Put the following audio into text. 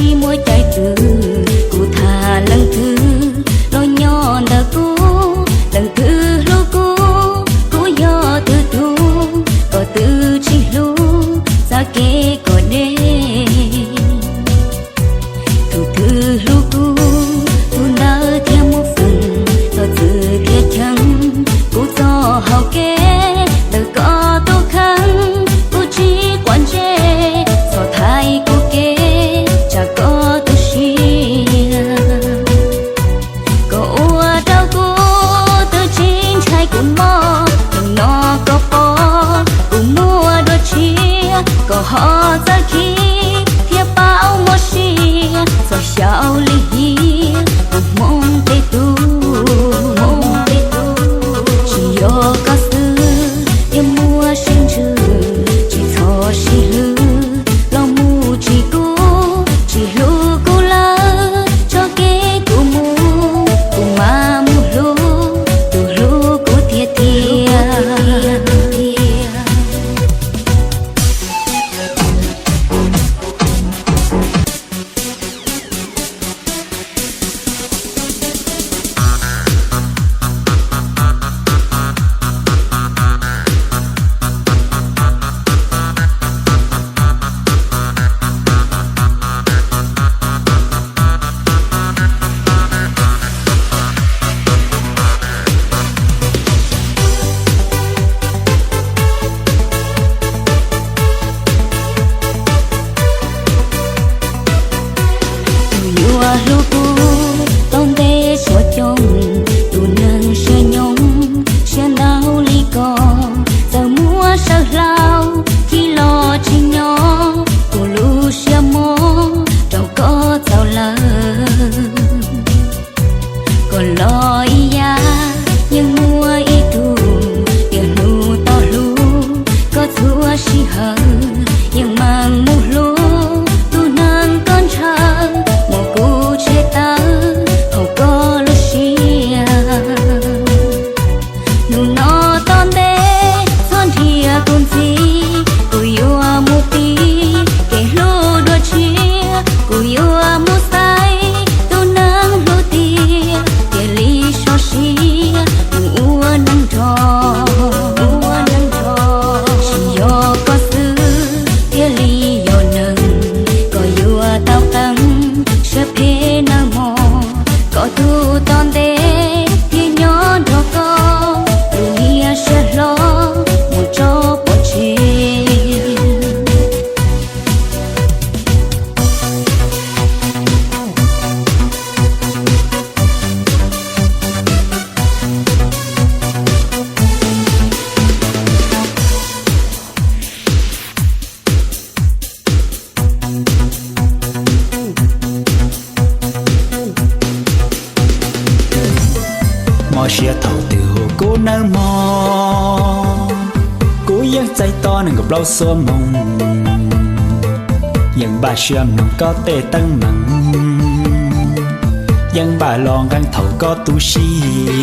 Tsis muaj cai twg, kuv tham leej twg los nyob ntawm kuv, leej twg hlub kuv, kuv yog twg tug, koj twb tsis hlub, txav kev koj deb. Tus twg hlub kuv, tus ntawd thiaj muaj feem, txog txwm thiaj cheem, kuv txoj hau kev ntawm koj tus kheej, kuv tsis quav ntsej, txhob thaiv kuv kev, tsam koj tu siab. Koj ua rau kuv twb tsis ntshai kuv mob, hnub no koj pom kuv muaj dua tshiab, koj ho txawj khib thiab paub muaj sia, txhob xyaum lim hiam kuv hmoov tej tug. Tsis yog koj xwb, yeej muaj sib ntsws, tsis txhob sib hlub, los mus tsis kub, tsis hlub kuv lawm, tso kev kuv mus, kuv mam mus hlub tus hlub kuv tiag tiag. Tus yuav hlub kuv tau ntev suav coob, tus neeg siab nyoog siab ntau li koj, txawm muaj saw hlau, khib los tsis nyob, kuv lub siab mob rau koj txaus lawm. Koj los ib yam, yeej muaj ib tug, tiam hnub tau hlub, koj txhua sij hawm, yeej meem mus hlub, tus neeg koj ntshaw, muab kuv tshem tawm, hauv koj lub siab. Hnub no tom ntej, txhob nrhiav kuv ntxiv, kuv yuav mus tiv, kev hlub dua tshiab, kuv yuav mus xaiv, tus neeg hlub tiag, tiag li so siab, mus ua neej nrog, ua neej nrog. Tsis yog koj xwb, tiag li yog neeg, koj yuav tau qeev, siab phem nawb mog, koj tus tom ntej, thiaj nyob nrog koj, lub niag siab hlob, mus tso pov tseg. Mob siab thaum twg hu kuv nawb mog, kuv yeej txais tos nees nkaum plaub xuab moos, yeej npaj siab mloog koj tej teeb meem, yeej npaj los nqeeb thaum koj tu siab.